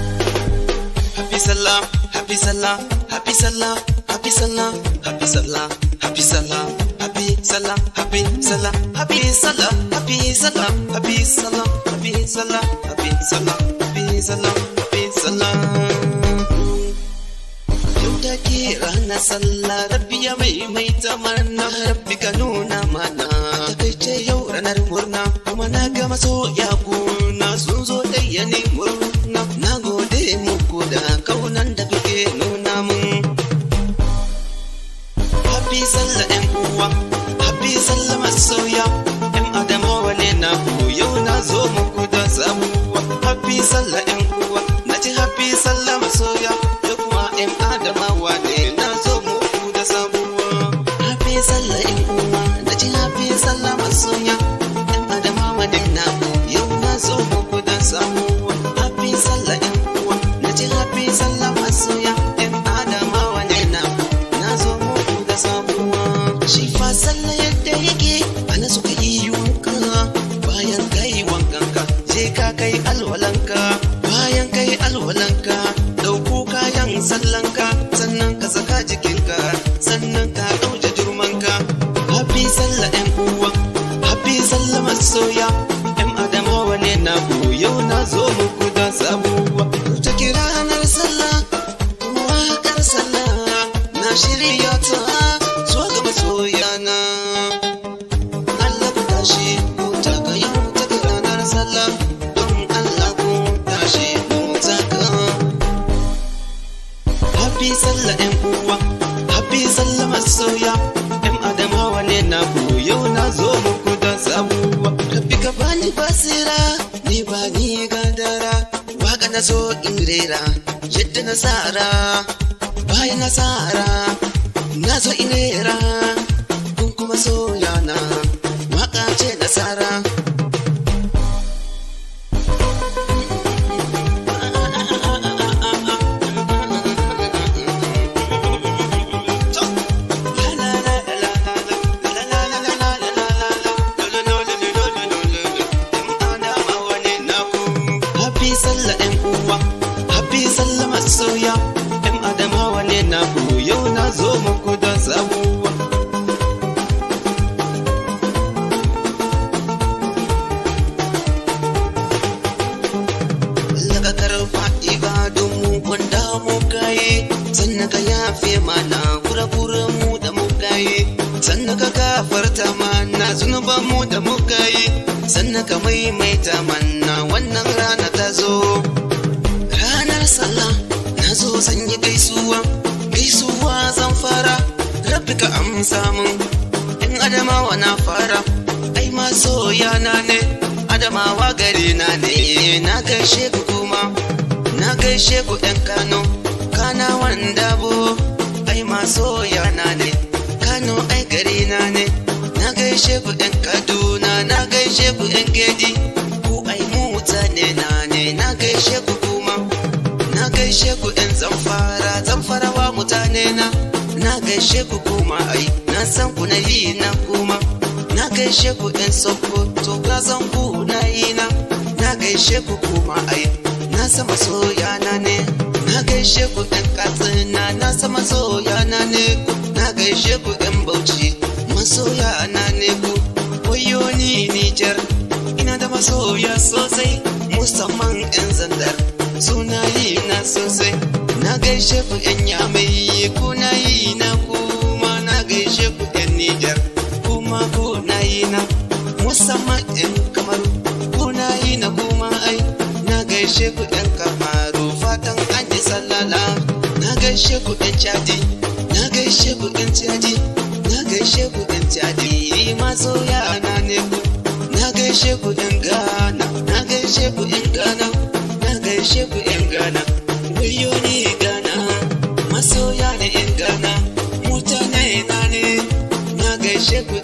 Happy Sallah, Happy Sallah, Happy Sallah, Happy Sallah, Happy Sallah, Happy Sallah, Happy Sallah, Happy Sallah, Happy Sallah, Happy Sallah, Happy Sallah, Happy Sallah, Happy Sallah, Happy Sallah, Happy Sallah. Yau take ranar sallah, Rabbi ya maimaita mana, Rabbi ka nuna mana. Takaice yau ranar murna, kuma na ga masoya kuna sun zo taya ni murna. Na gode muku da kaunan da kuke nuna mun. Happy Sallah ‘yan uwa, Happy Sallah masoya, ‘yan Adamawa ne na ku, yau na zo muku da sabuwa. Happy Sallah ‘yan uwa, na ci Happy Sallah masoya, yau kuma ‘yan Adamawa ne na zo muku da sabuwa. Happy Sallah ‘yan uwa, na ci Happy Sallah masoya, ‘yan Adamawa ne na ku, yau na zo muku da sabuwa. Happy Sallah ‘yan uwa, na ci Happy Sallah masoya, ‘yan Adamawa ne na ku, na zo muku da sabuwa. Shi fa sallah yadda yake ana suka yi wanka, bayan kai wankanka je ka kai alwalanka, bayan kai alwalanka dauko kayan sallanka, sannan ka saka jikinka, sannan ka ɗauke jurmanka. Happy Sallah ‘yan uwa, Happy Sallah masoya, ‘yan Adamawa ne na ku, yau na zo muku da sabuwa. Ta kira ranar sallah kuma waƙar sallah na shirya ta zuwa ga masoyana. Allah ku tashi ku taka, yau ta ranar sallah, don Allah ku tashi ku taka. Happy Sallah ‘yan uwa, Happy Sallah masoya, ‘yan Adamawa ne na ku, yau na zo muku da sabuwa. Rabbi ka bani basira, ni ba ni gadara, waka na so in rera, yadda na tsara, bayan na tsara, na zo in rera, kun kuma soya na, waka ce nasara. Happy Sallah ‘yan uwa, Happy Sallah masoya, ‘yan Adamawa ne na ku, yau na zo muku da sabuwa. Allah ka karfa ibadunmu wanda muka yi, sannan ka yafe mana kurakuran mu da muka yi, sannan ka gafarta mana zunuban mu da muka yi, sannan ka maimaita mana wannan rana ta zo. Ranar sallah na zo zan yi gaisuwa, gaisuwa zan fara, Rabbi ka amsa mun. In Adamawa na fara, ai masoya na ne, Adamawa gari na ne, na gaishe ku kuma, na gaishe ku ‘yan Kano, Kana wanda bo, ai masoya na ne, Kano ai gari na ne, na gaishe ku ‘yan Kaduna, na gaishe ku ‘yan Gedi, ku ai mutane na ne, na gaishe ku kuma. Na gaishe ku ‘yan Zamfara, Zamfarawa mutane na, na gaishe ku kuma ai, na san ku na yi na kuma. Na gaishe ku ‘yan Sokoto, na san ku na yi na, na gaishe ku kuma ai, na san masoya na ne. Na gaishe ku ‘yan Katsina, na san masoya na ne ku, na gaishe ku ‘yan Bauchi, masoya na ne ku. Wayo ni Nijar, ina da masoya sosai, musamman ‘yan Zandar. Suna yi na sosai, na gaishe ku ‘yan Yamai, kuna yi na kuma, na gaishe ku ‘yan Nijar, kuma kuna yi na, musamman ‘yan Kamaru, kuna yi na kuma ai, na gaishe ku ‘yan Kamaru, fatan an yi sallala, na gaishe ku ‘yan Chadi, na gaishe ku ‘yan Chadi, na gaishe ku ‘yan Chadi, masoya na ne ku, na gaishe ku ‘yan Ghana, na gaishe ku ‘yan Ghana. Na gaishe ku ‘yan Ghana, wayo ni Ghana, masoya ne ‘yan Ghana, mutane na ne, na gaishe ku